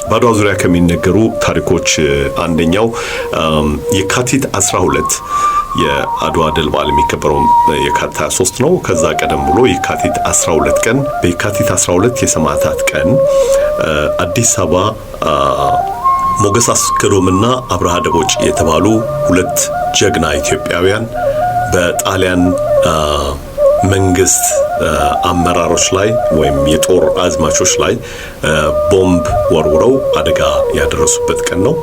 በአድዋ ዙሪያ ከሚነገሩ ታሪኮች አንደኛው የካቲት 12፣ የአድዋ ድል በዓል የሚከበረው የካቲት 23 ነው። ከዛ ቀደም ብሎ የካቲት 12 ቀን፣ በየካቲት 12 የሰማዕታት ቀን አዲስ አበባ ሞገስ አስገዶምና አብርሃ ደቦጭ የተባሉ ሁለት ጀግና ኢትዮጵያውያን በጣሊያን መንግስት አመራሮች ላይ ወይም የጦር አዝማቾች ላይ ቦምብ ወርውረው አደጋ ያደረሱበት ቀን ነው።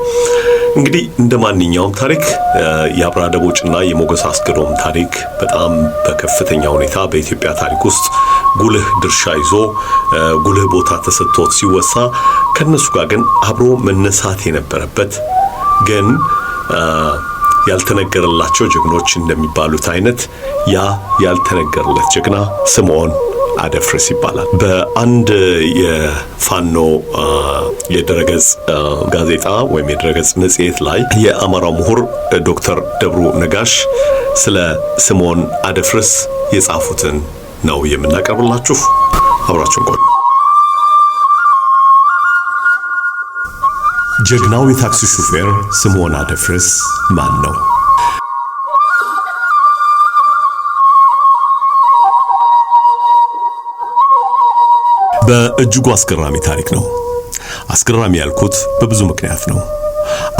እንግዲህ እንደ ማንኛውም ታሪክ የአብርሃ ደቦጭና የሞገስ አስገዶም ታሪክ በጣም በከፍተኛ ሁኔታ በኢትዮጵያ ታሪክ ውስጥ ጉልህ ድርሻ ይዞ ጉልህ ቦታ ተሰጥቶት ሲወሳ፣ ከነሱ ጋር ግን አብሮ መነሳት የነበረበት ግን ያልተነገረላቸው ጀግኖች እንደሚባሉት አይነት ያ ያልተነገረለት ጀግና ስምዖን አደፍርስ ይባላል። በአንድ የፋኖ የድረገጽ ጋዜጣ ወይም የድረገጽ መጽሔት ላይ የአማራው ምሁር ዶክተር ደብሩ ነጋሽ ስለ ስምዖን አደፍርስ የጻፉትን ነው የምናቀርብላችሁ። አብራችሁን ቆዩ። ጀግናው የታክሲ ሹፌር ስምዖን አደፍርስ ማን ነው? በእጅጉ አስገራሚ ታሪክ ነው። አስገራሚ ያልኩት በብዙ ምክንያት ነው።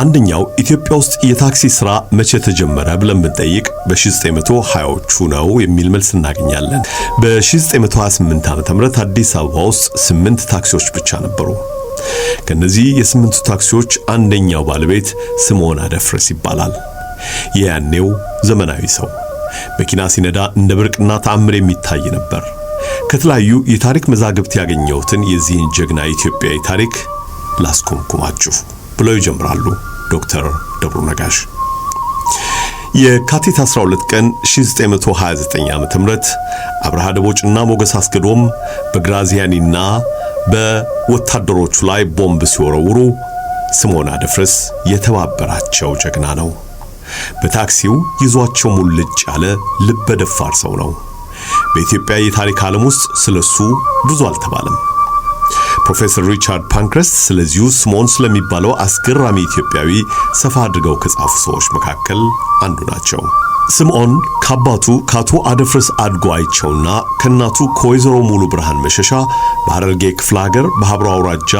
አንደኛው ኢትዮጵያ ውስጥ የታክሲ ስራ መቼ ተጀመረ ብለን ብንጠይቅ በ1920ዎቹ ነው የሚል መልስ እናገኛለን። በ1928 ዓ.ም አዲስ አበባ ውስጥ 8 ታክሲዎች ብቻ ነበሩ። ከነዚህ የስምንቱ ታክሲዎች አንደኛው ባለቤት ስምዖን አደፍርስ ይባላል። የያኔው ዘመናዊ ሰው መኪና ሲነዳ እንደ ብርቅና ተአምር የሚታይ ነበር። ከተለያዩ የታሪክ መዛግብት ያገኘሁትን የዚህን ጀግና ኢትዮጵያዊ ታሪክ ላስኮምኩማችሁ ብለው ይጀምራሉ ዶክተር ደብሩ ነጋሽ። የካቲት 12 ቀን 1929 ዓ.ም አብርሃ ደቦጭና ሞገስ አስገዶም በግራዚያኒና በወታደሮቹ ላይ ቦምብ ሲወረውሩ ስምዖን አደፍርስ የተባበራቸው ጀግና ነው። በታክሲው ይዟቸው ሙልጭ ያለ ልበ ደፋር ሰው ነው። በኢትዮጵያ የታሪክ ዓለም ውስጥ ስለሱ ብዙ አልተባለም። ፕሮፌሰር ሪቻርድ ፓንክረስት ስለዚሁ ስምዖን ስለሚባለው አስገራሚ ኢትዮጵያዊ ሰፋ አድርገው ከጻፉ ሰዎች መካከል አንዱ ናቸው። ስምዖን ከአባቱ ከአቶ አደፍርስ አድጎ አይቸውና ከእናቱ ከወይዘሮ ሙሉ ብርሃን መሸሻ በሐረርጌ ክፍለ ሀገር በሀብሮ አውራጃ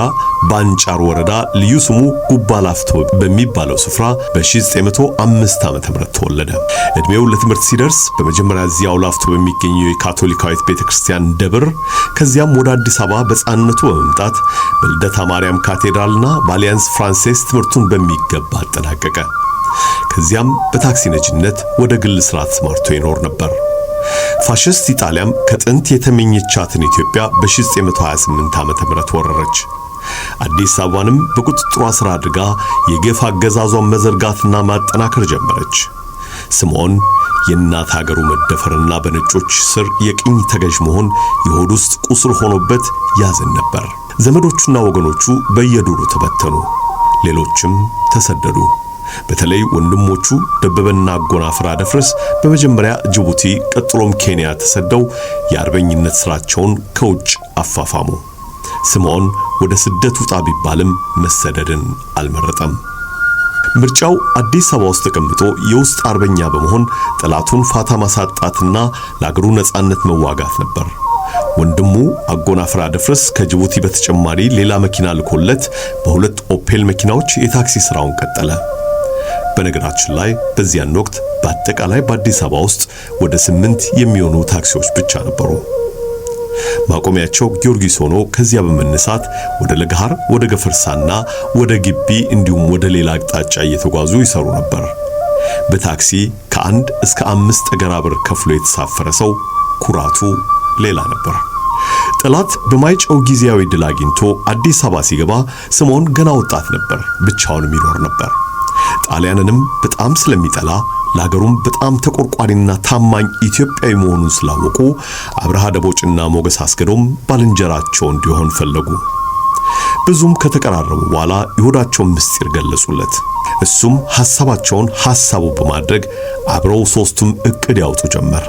በአንጫር ወረዳ ልዩ ስሙ ጉባ ላፍቶ በሚባለው ስፍራ በ1905 ዓ.ም ተወለደ። ዕድሜው ለትምህርት ሲደርስ በመጀመሪያ እዚያው ላፍቶ በሚገኘው የካቶሊካዊት ቤተክርስቲያን ደብር፣ ከዚያም ወደ አዲስ አበባ በሕፃንነቱ በመምጣት በልደታ ማርያም ካቴድራልና በአሊያንስ ፍራንሴስ ትምህርቱን በሚገባ አጠናቀቀ። ከዚያም በታክሲ ነጂነት ወደ ግል ስራ ተሰማርቶ ይኖር ነበር። ፋሽስት ኢጣሊያም ከጥንት የተመኘቻትን ኢትዮጵያ በ1928 ዓ.ም ወረረች። አዲስ አበባንም በቁጥጥሯ ስር አድርጋ የግፍ አገዛዟን መዘርጋትና ማጠናከር ጀመረች። ስምዖን የእናት ሀገሩ መደፈርና በነጮች ስር የቅኝ ተገዥ መሆን የሆድ ውስጥ ቁስል ሆኖበት ያዝን ነበር። ዘመዶቹና ወገኖቹ በየዱሩ ተበተኑ፣ ሌሎችም ተሰደዱ። በተለይ ወንድሞቹ ደበበና አጎናፍር አደፍርስ በመጀመሪያ ጅቡቲ፣ ቀጥሎም ኬንያ ተሰደው የአርበኝነት ስራቸውን ከውጭ አፋፋሙ። ስምዖን ወደ ስደት ውጣ ቢባልም መሰደድን አልመረጠም። ምርጫው አዲስ አበባ ውስጥ ተቀምጦ የውስጥ አርበኛ በመሆን ጠላቱን ፋታ ማሳጣትና ለአገሩ ነጻነት መዋጋት ነበር። ወንድሙ አጎናፍር አደፍርስ ከጅቡቲ በተጨማሪ ሌላ መኪና ልኮለት በሁለት ኦፔል መኪናዎች የታክሲ ስራውን ቀጠለ። በነገራችን ላይ በዚያን ወቅት በአጠቃላይ በአዲስ አበባ ውስጥ ወደ 8 የሚሆኑ ታክሲዎች ብቻ ነበሩ። ማቆሚያቸው ጊዮርጊስ ሆኖ ከዚያ በመነሳት ወደ ለገሃር፣ ወደ ገፈርሳና ወደ ግቢ እንዲሁም ወደ ሌላ አቅጣጫ እየተጓዙ ይሰሩ ነበር። በታክሲ ከ1 እስከ 5 ጠገራ ብር ከፍሎ የተሳፈረ ሰው ኩራቱ ሌላ ነበር። ጠላት በማይጨው ጊዜያዊ ድል አግኝቶ አዲስ አበባ ሲገባ ስምዖን ገና ወጣት ነበር። ብቻውንም ይኖር ነበር። ጣሊያንንም በጣም ስለሚጠላ ለሀገሩም በጣም ተቆርቋሪና ታማኝ ኢትዮጵያዊ መሆኑን ስላወቁ አብርሃ ደቦጭና ሞገስ አስገዶም ባልንጀራቸው እንዲሆን ፈለጉ። ብዙም ከተቀራረቡ በኋላ የሆዳቸውን ምስጢር ገለጹለት። እሱም ሐሳባቸውን ሐሳቡ በማድረግ አብረው ሶስቱም እቅድ ያወጡ ጀመር።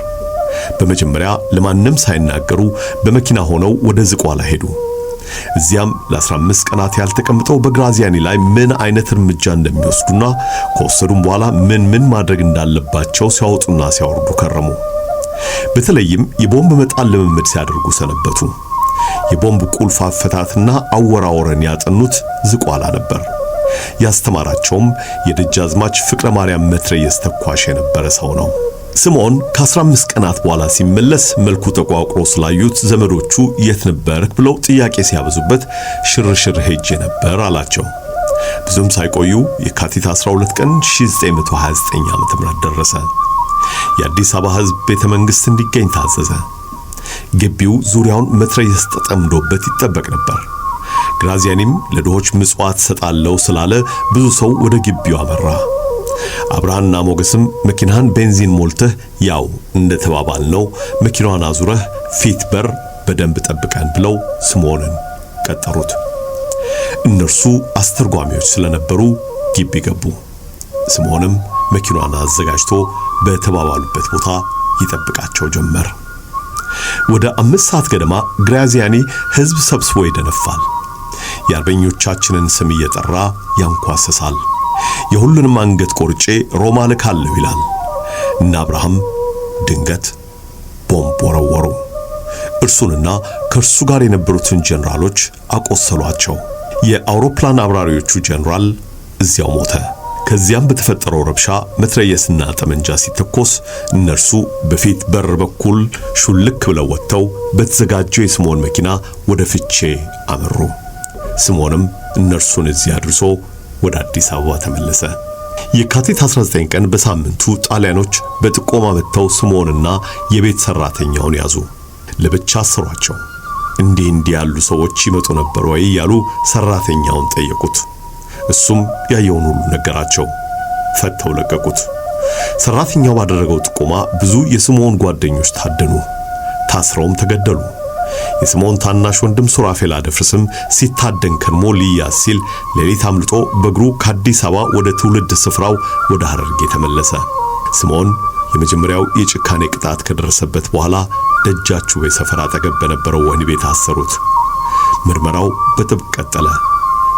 በመጀመሪያ ለማንም ሳይናገሩ በመኪና ሆነው ወደ ዝቋላ ሄዱ። እዚያም ለ15 ቀናት ያህል ተቀምጠው በግራዚያኒ ላይ ምን አይነት እርምጃ እንደሚወስዱና ከወሰዱም በኋላ ምን ምን ማድረግ እንዳለባቸው ሲያወጡና ሲያወርዱ ከረሙ። በተለይም የቦምብ መጣል ልምምድ ሲያደርጉ ሰነበቱ። የቦምብ ቁልፍ አፈታትና አወራወረን ያጠኑት ዝቋላ ነበር። ያስተማራቸውም የደጃዝማች ፍቅረ ማርያም መትረየስ ተኳሽ የነበረ ሰው ነው። ስምዖን ከ15 ቀናት በኋላ ሲመለስ መልኩ ተቋቁሮ ስላዩት ዘመዶቹ የት ነበርክ ብለው ጥያቄ ሲያበዙበት ሽርሽር ሄጄ ነበር አላቸው። ብዙም ሳይቆዩ የካቲት 12 ቀን 1929 ዓ.ም ደረሰ። የአዲስ አበባ ሕዝብ ቤተ መንግሥት እንዲገኝ ታዘዘ። ግቢው ዙሪያውን መትረየስ ተጠምዶበት ይጠበቅ ነበር። ግራዚያኒም ለድሆች ምጽዋት ሰጣለው ስላለ ብዙ ሰው ወደ ግቢው አመራ። አብርሃና ሞገስም መኪናህን ቤንዚን ሞልተህ ያው እንደተባባልነው መኪናዋን አዙረህ ፊት በር በደንብ ጠብቀን ብለው ስምዖንን ቀጠሩት። እነርሱ አስተርጓሚዎች ስለነበሩ ግቢ ገቡ። ስምዖንም መኪናዋን አዘጋጅቶ በተባባሉበት ቦታ ይጠብቃቸው ጀመር። ወደ 5 ሰዓት ገደማ ግራዚያኒ ሕዝብ ሰብስቦ ይደነፋል። የአርበኞቻችንን ስም እየጠራ ያንኳሰሳል። የሁሉንም አንገት ቆርጬ ሮማ ልካለሁ ይላል። እና አብርሃም ድንገት ቦምብ ወረወሩ። እርሱንና ከእርሱ ጋር የነበሩትን ጀነራሎች አቆሰሏቸው። የአውሮፕላን አብራሪዎቹ ጀነራል እዚያው ሞተ። ከዚያም በተፈጠረው ረብሻ መትረየስና ጠመንጃ ሲተኮስ እነርሱ በፊት በር በኩል ሹልክ ብለው ወጥተው በተዘጋጀው የስምዖን መኪና ወደ ፍቼ አመሩ። ስምዖንም እነርሱን እዚያ አድርሶ ወደ አዲስ አበባ ተመለሰ። የካቲት 19 ቀን በሳምንቱ ጣሊያኖች በጥቆማ መጥተው ስምዖንና የቤት ሰራተኛውን ያዙ። ለብቻ አሰሯቸው። እንዲህ እንዲህ ያሉ ሰዎች ይመጡ ነበር ወይ እያሉ ሰራተኛውን ጠየቁት። እሱም ያየውን ሁሉ ነገራቸው። ፈተው ለቀቁት። ሰራተኛው ባደረገው ጥቆማ ብዙ የስምዖን ጓደኞች ታደኑ፣ ታስረውም ተገደሉ። የስምዖን ታናሽ ወንድም ሱራፌል አደፍርስም ሲታደን ከርሞ ሊያዝ ሲል ሌሊት አምልጦ በእግሩ ከአዲስ አበባ ወደ ትውልድ ስፍራው ወደ ሐረርጌ ተመለሰ። ስምዖን የመጀመሪያው የጭካኔ ቅጣት ከደረሰበት በኋላ ደጃችሁ በሰፈር አጠገብ በነበረው ወህኒ ቤት አሰሩት። ምርመራው በጥብቅ ቀጠለ።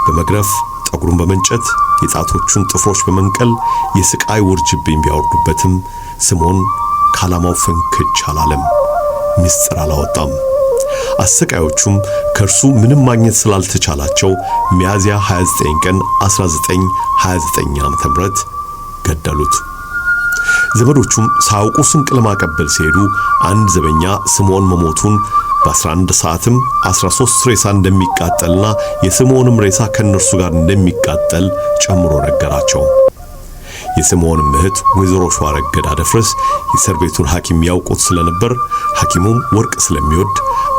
በመግረፍ ጠጉሩን በመንጨት የጣቶቹን ጥፍሮች በመንቀል የስቃይ ውርጅብኝ ቢያወርዱበትም ስምዖን ከዓላማው ፍንክች አላለም። ምስጢር አላወጣም። አሰቃዮቹም ከእርሱ ምንም ማግኘት ስላልተቻላቸው ሚያዝያ 29 ቀን 1929 ዓ.ም ገደሉት። ዘመዶቹም ሳያውቁ ስንቅ ለማቀበል ሲሄዱ አንድ ዘበኛ ስምዖን መሞቱን በ11 ሰዓትም 13 ሬሳ እንደሚቃጠልና የስምዖንም ሬሳ ከእነርሱ ጋር እንደሚቃጠል ጨምሮ ነገራቸው። የስምዖንም እህት ወይዘሮ ሸዋረገድ አደፍርስ የእስር ቤቱን ሐኪም ያውቁት ስለነበር ሐኪሙም ወርቅ ስለሚወድ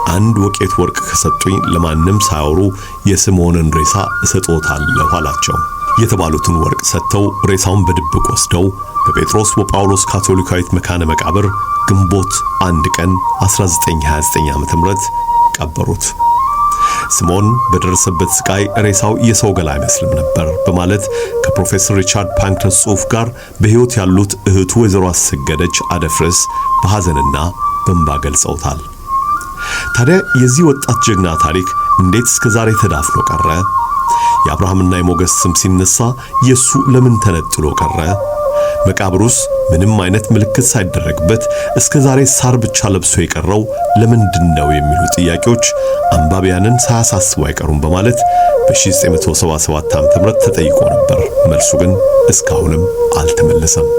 አንድ ወቄት ወርቅ ከሰጡኝ ለማንም ሳያወሩ የስምዖንን ሬሳ እሰጦታለሁ አላቸው። የተባሉትን ወርቅ ሰጥተው ሬሳውን በድብቅ ወስደው በጴጥሮስ ወጳውሎስ ካቶሊካዊት መካነ መቃብር ግንቦት 1 ቀን 1929 ዓ.ም ቀበሩት። ስምዖን በደረሰበት ስቃይ ሬሳው የሰው ገላ አይመስልም ነበር በማለት ከፕሮፌሰር ሪቻርድ ፓንክረስት ጽሑፍ ጋር በሕይወት ያሉት እህቱ ወይዘሮ አሰገደች አደፍርስ በሐዘንና በእንባ ገልጸውታል። ታዲያ የዚህ ወጣት ጀግና ታሪክ እንዴት እስከ ዛሬ ተዳፍኖ ቀረ? የአብርሃምና የሞገስ ስም ሲነሳ የሱ ለምን ተነጥሎ ቀረ? መቃብሩስ ምንም አይነት ምልክት ሳይደረግበት እስከ ዛሬ ሳር ብቻ ለብሶ የቀረው ለምንድን ነው የሚሉ ጥያቄዎች አንባቢያንን ሳያሳስቡ አይቀሩም በማለት በ1977 ዓ.ም ተጠይቆ ነበር። መልሱ ግን እስካሁንም አልተመለሰም።